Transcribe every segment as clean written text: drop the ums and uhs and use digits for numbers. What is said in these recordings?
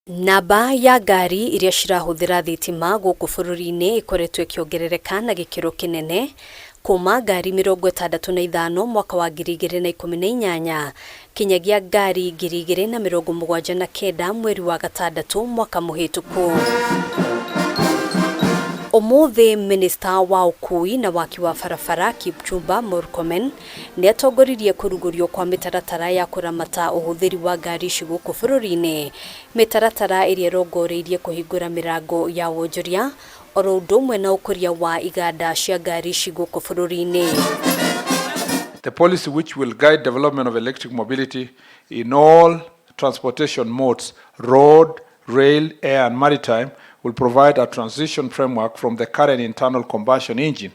Namba ya ngari iria cirahũthĩra thitima gũkũ bũrũri-inĩ ĩkoretwo ĩkĩongerereka na gĩkĩro kĩnene kuma ngari 65 mwaka wa 2018 kinyagia ngari 2079 mweri wa gatandatũ mwaka mũhĩtũku. Ũmũthĩ minista wa ũkui na waki wa barabara Kipchumba Murkomen nĩ atongoririe kũrugũrio kwa mĩtaratara ya kũramata ũhũthĩri wa ngari ici gũkũ bũrũri-inĩ, mĩtaratara ĩrĩa ĩrongoreirie kũhingũra mĩrango ya wonjoria oro ũndũ ũmwe na ũkũria wa iganda cia ngari ici gũkũ bũrũri-inĩ. The policy, which will guide development of electric mobility in all transportation modes, road, rail, air and maritime, will provide a transition framework from the current internal combustion engine.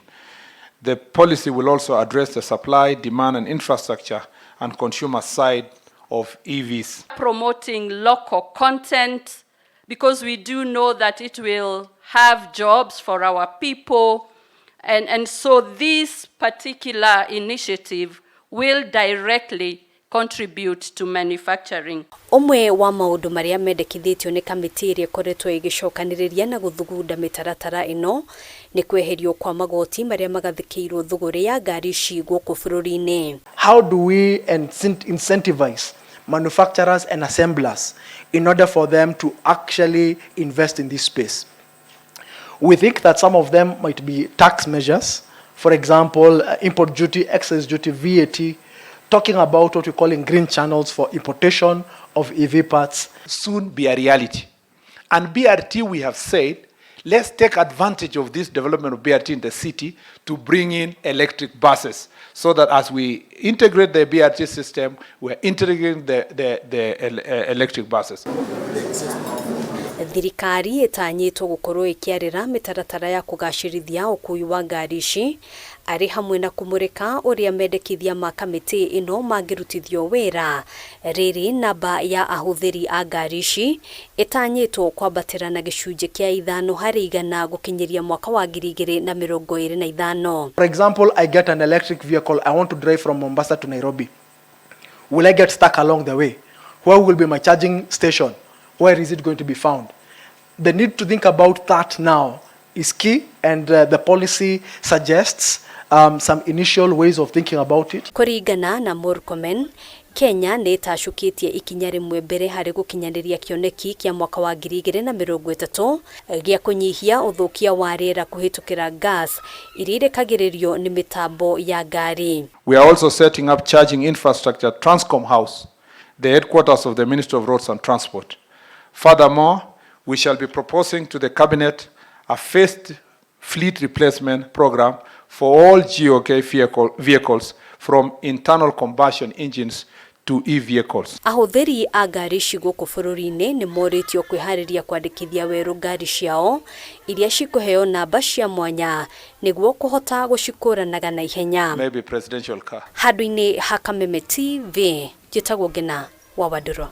The policy will also address the supply, demand and infrastructure and consumer side of EVs. Promoting local content, because we do know that it will have jobs for our people. And so this particular initiative will directly contribute to manufacturing. Ũmwe wa maũndũ marĩa mendekithĩtio nĩ kamĩtĩ ĩrĩa ĩkoretwo ĩgĩcokanĩrĩria na gũthugunda mĩtaratara ĩno nĩ kweherio kwa magoti marĩa magathĩkĩirwo thũgũrĩ ya ngari ici gũkũ bũrũri-inĩ. How do we incentivize manufacturers and assemblers in order for them to actually invest in this space? We think that some of them might be tax measures, for example, import duty, excise duty, VAT, talking about what we're calling green channels for importation of EV parts. Soon be a reality. And BRT, we have said, let's take advantage of this development of BRT in the city to bring in electric buses, so that as we integrate the BRT system, we're integrating the electric buses. Thirikari ĩtanyĩtwo gũkorwo ĩkĩarĩra mĩtaratara ya kũgacĩrithia ũkui wa ngari ici arĩ hamwe na kũmũrĩka ũrĩa mendekithia ma kamĩtĩ ĩno mangĩrutithio wĩra. Rĩrĩ namba ya ahũthĩri a ngari ici ĩtanyĩtwo kwambatĩra na 5% gũkinyĩria mwaka wa 2025. For example, I get an electric vehicle, I want to drive from Mombasa to Nairobi. Will I get stuck along the way? Where will be my charging station? Where is it going to be found? The need to think about that now is key, and the policy suggests some initial ways of thinking about it. Kũringana na Murkomen, Kenya nĩ ĩtacũkĩtie ikinya rĩmwe mbere harĩ gũkinyanĩria kĩoneki kĩa mwaka wa 2030 gĩa kũnyihia ũthũkia wa rĩera kũhĩtũkĩra gas iria irekagĩrĩrio nĩ mĩtambo ya ngari. We are also setting up charging infrastructure at Transcom House, the headquarters of the Ministry of Roads and Transport. Furthermore, we shall be proposing to the Cabinet a phased fleet replacement program for all GOK vehicles from internal combustion engines to e-vehicles. Ahũthĩri a ngari ici gũkũ bũrũri-inĩ nĩ morĩtio kwĩharĩria kwandĩkithia werũ ngari ciao iria cikũheo namba cia mwanya nĩguo kũhota gũcikũranaga na ihenya. Maybe presidential car. Handũ-inĩ ha Kameme TV, njĩtagwo Ngina wa Wandũrũ.